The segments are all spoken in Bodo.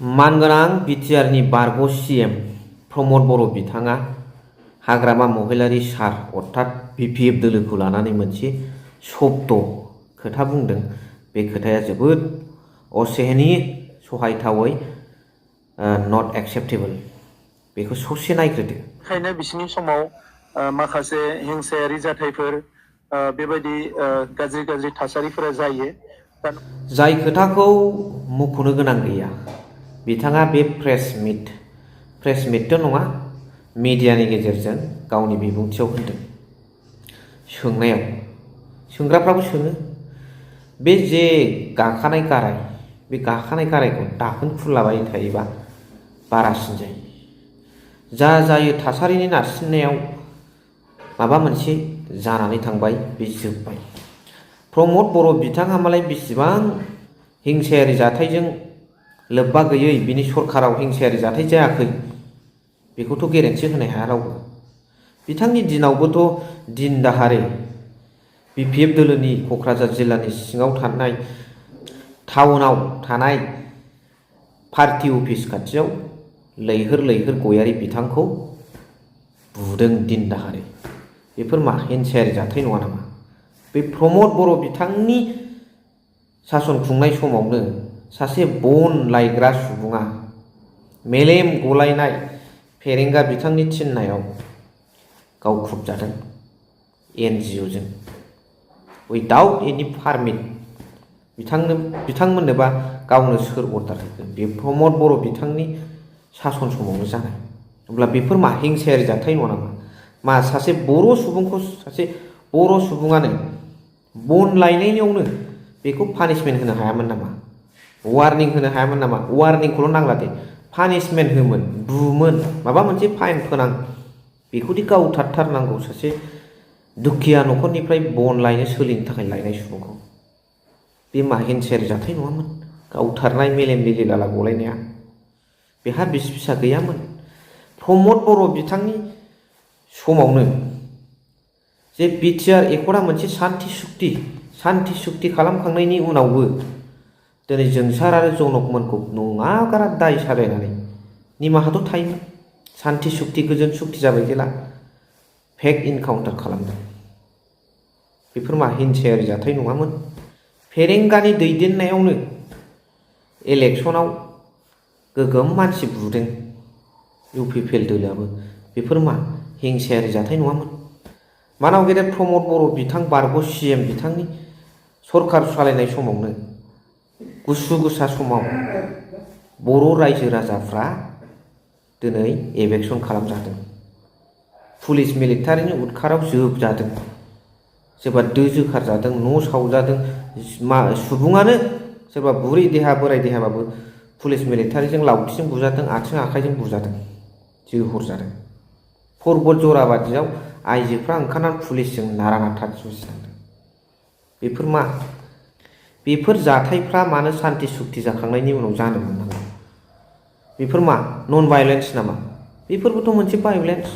मानगोनां बिटिआरनि बारग' सीएम प्रमद बर' बिथाङा हाग्रामा महिलारी सार अर्थात बिपिएफ दोलोखौ लानानै मोनसे शब्द खोथा बुंदों। बे खोथाया जोबोद असेहनीय, सहायथावै, नट एक्सेप्टेबल। बेखौ ससे नायग्रोदो। ओंखायनो बिसिनि समाव माखासे हिंसायारि जाथायफोर बेबायदि गाज्रि गाज्रि थासारिफोरा जायो। जाय खोथाखौ मुंख'नो गोनां गैया, बिथाङा बे प्रेस मिटथ' नङा, मिडियानि गेजेरजों गावनि बिबुंथियाव होनदों। सोंग्राफ्राबो सोङो, बे जे गाखानाय गाराय, बे गाखानाय गारायखौ दाखोन खुरलाबाय थायोबा बारासिन जायो। जा जायो थासारिनि नारसिननायाव माबा मोनसे जानानै थांबाय, बे जोब्बाय। प्रमद बर' बिथाङा मालाय बेसेबां हिंसायारि जाथायजों लोब्बा गैयै, बिनि सरकाराव हिंसायारि जाथाय जायाखै, बेखौथ' गेरेन्टि होनो हाया रावबो। बिथांनि दिनावबोथ' दिन दाहारै बिपिएफ दोलोनि क'क्राझार जिल्लानि सिङाव थानाय टाउनाव थानाय पार्टी अफिस खाथियाव लैहोर लैहोर गयारि बिथांखौ बुदों दिन दाहारै। बेफोर मा हिंसायारि जाथाय नङा नामा? बे प्रमद बर' बिथांनि सासन खुंनाय समावनो सासे बन लायग्रा सुबुङा मेलेम गलायनाय फेरेंगा बिथांनि थिननायाव गावख्रुबजादों NGOजों उइदाउट एनि पारमिट। बिथांमोननोबा गावनो सोर अर्डार होगोन? बे प्रमद बर' बिथांनि सासन समावनो जानाय। अब्ला बेफोर मा हिंसायारि जाथाय नङा नामा? मा सासे बर' सुबुंखौ, सासे बर' सुबुङानो बन लायनायावनो बेखौ पानिशमेन्ट होनो हायामोन नामा? वार्निं होनो हायामोन नामा? वार्निंखौल' नांला दे, पानिशमेन्ट होमोन, बुमोन, माबा मोनसे फाइन फोनां, बेखौदि गावथारथारनांगौ सासे दुखिया न'खरनिफ्राय बन लायनो सोलिनो थाखाय लायनाय सुबुंखौ। बे मा हिंसायारि जाथाय नङामोन? गावथारनाय मेलेम लिलिलाला गलायनाया बेहा बिसि फिसा गैयामोन। प्रमद बर' बिथांनि समावनो जे बिटिआर एकर्डआ मोनसे सान्थि सुक्ति खालामखांनायनि उनावबो दिनै जोंसार आरो जनकमोनखौ नङागारा दाय साजायनानै, निमाहाथ' थायोमोन, सान्थि सुक्ति गोजोन सुक्ति जाबाय जेला फेक इनकाउन्टार खालामदों। बेफोर मा हिंसायारि जाथाय नङामोन? फेरेंगानि दैदेननायावनो इलेक्सनाव गोगोम मानसि बुदों इउपिपिएल दोलोआबो। बेफोर मा हिंसायारि जाथाय नङामोन? मानाव गेदेर प्रमद बर' बिथां बारग' सीएम बिथांनि सरकार सालायनाय समावनो गुसु गुसा समाव बर' रायजो राजाफ्रा दिनै एभेक्सन खालामजादों, पुलिस मिलिटारिनि उदखाराव जोबजादों, सोरबा दो जोखारजादों, न' सावजादों, सुबुङानो सोरबा बुरै देहा बोराय देहाबाबो पुलिस मिलिटारिजों लावथिजों बुजादों, आथिं आखाइजों बुजादों, जोहरजादों। पर्बत जराबादियाव आइजोफ्रा ओंखारनानै पुलिसजों नारा नाथा जुजिनांदों। बेफोर मा? बेफोर जाथायफ्रा मानो सान्थि सुक्ति जाखांनायनि उनाव जानो मोननांगौ? बेफोर मा नन भायलेन्स नामा? बेफोरबोथ' मोनसे violence.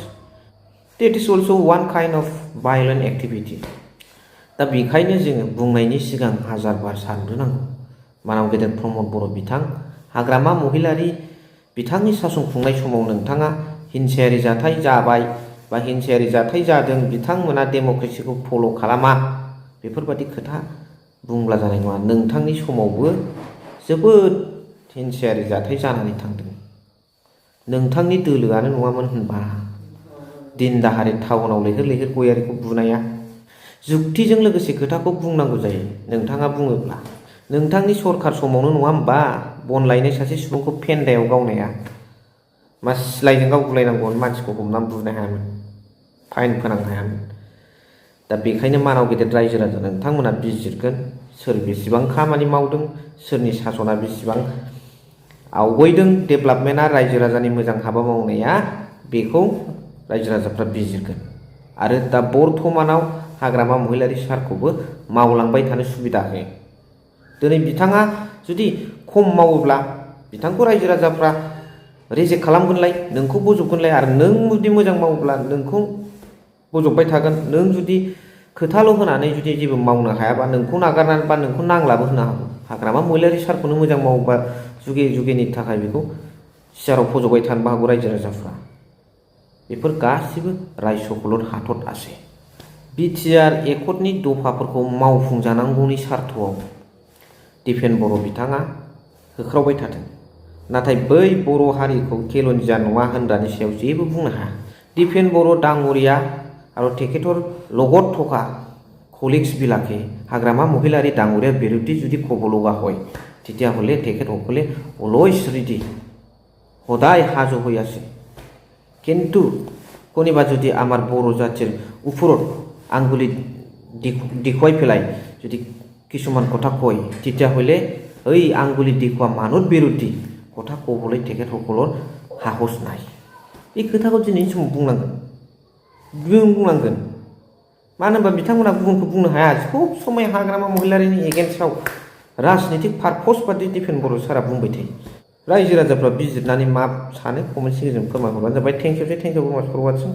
That is also' one kind of violent activity. दा बेखायनो जोङो बुंनायनि सिगां हाजार बार सानग्रोनांगौ। मानाव गेदेर प्रमद बर' बिथां, हाग्रामा महिलारी बिथांनि सासन खुंनाय समाव नोंथाङा हिंसायारि जाथाय जाबाय बा हिंसायारि जाथाय जादों, बिथांमोना डेम'क्रेसिखौ फल' खालामा, बेफोरबादि खोथा बुंब्ला जानाय नङा। नोंथांनि समावबो जोबोद हिंसायारि जाथाय जानानै थांदों। नोंथांनि दोलोआनो नङामोन होनबा दिन दाहारै टाउनाव लैहोर लैहोर गयारिखौ बुनाया? जुक्तिजों लोगोसे खोथाखौ बुंनांगौ जायो। नोंथाङा बुङोब्ला नोंथांनि सरकार समावनो नङा होमबा बन लायनाय सासे सुबुंखौ फेन्दायाव गावनाया? मा सिलाइजों गावगुलायनांगौमोन, मानसिखौ हमनानै बुनो हायामोन, फाइन फोनांनो हायामोन? दा बेखायनो मानाव गेदेर रायजो राजा नोंथांमोना बिजिरगोन, सोर बेसेबां खामानि मावदों, सोरनि सासना बेसेबां आवगायदों, डेभेलपमेन्टआ रायजो राजानि मोजां हाबा मावनाया, बेखौ रायजो राजाफ्रा बिजिरगोन। आरो दा बर्थमानाव हाग्रामा महिलारी सारखौबो मावलांबाय थानो सुबिदा हो। दिनै बिथाङा जुदि खम मावोब्ला बिथांखौ रायजो राजाफ्रा रिजेक्ट खालामगोनलाय, नोंखौ बजबगोनलाय। आरो नों जुदि मोजां मावोब्ला नोंखौ बजबबाय थागोन। नों जुदि खोथाल' होनानै जुदि जेबो मावनो हायाबा नोंखौ नागारनानै बा नोंखौ नांलाबो होनो हागौ। हाग्रामा महिलारी सारखौनो मोजां मावोबा जुगे जुगेनि थाखाय बेखौ सियाराव फज'बाय थानोबो हागौ रायजो राजाफ्रा। बेफोर गासिबो रायसखलर हाथर आसे। बिटिआर एकर्डनि दफाफोरखौ मावफुंजानांगौनि सार्थआव दिपेन बर' बिथाङा होख्रावबाय थादों। नाथाय बै बर' हारिखौ खेलन्जिया नङा होनग्रानि सायाव जेबो बुंनो हाया। दिपेन बर' डाङरिया आरो तेखेतर লগত থকা কলিগছ বিলাকে হাগ্ৰামা মহিলাৰী ডাঙৰীয়াৰ বিৰুদ্ধে যদি ক'ব লগা হয় তেতিয়াহ'লে তেখেতসকলে অলৱেজ ৰেডি, সদায় সাজু হৈ আছে। কিন্তু কোনোবা যদি আমাৰ বৰ' জাতিৰ ওপৰত আঙ্গুলি দেখুৱাই পেলাই যদি কিছুমান কথা কয় তেতিয়াহ'লে ওই আঙ্গুলি দেখুওৱা মানুহৰ বিৰুদ্ধে কথা ক'বলৈ তেখেতসকলৰ সাহস নাই। এই खोथाखौ दिनैनि समाव बुंनांगोन। मानो होनबा बिथांमोना गुबुनखौ बुंनो हाया। सब समय हाग्रामा महिलारीनि एगेन्स्टआव राजनितिक पारपस बादि दिपेन बर' सारा बुंबाय थायो। रायजो राजाफ्रा बिजिरनानै मा सानो कमेन्ट सेक्सनजों फोरमायहरबानो जाबाय। थेंक इउ भेरि माच फर वाचिं।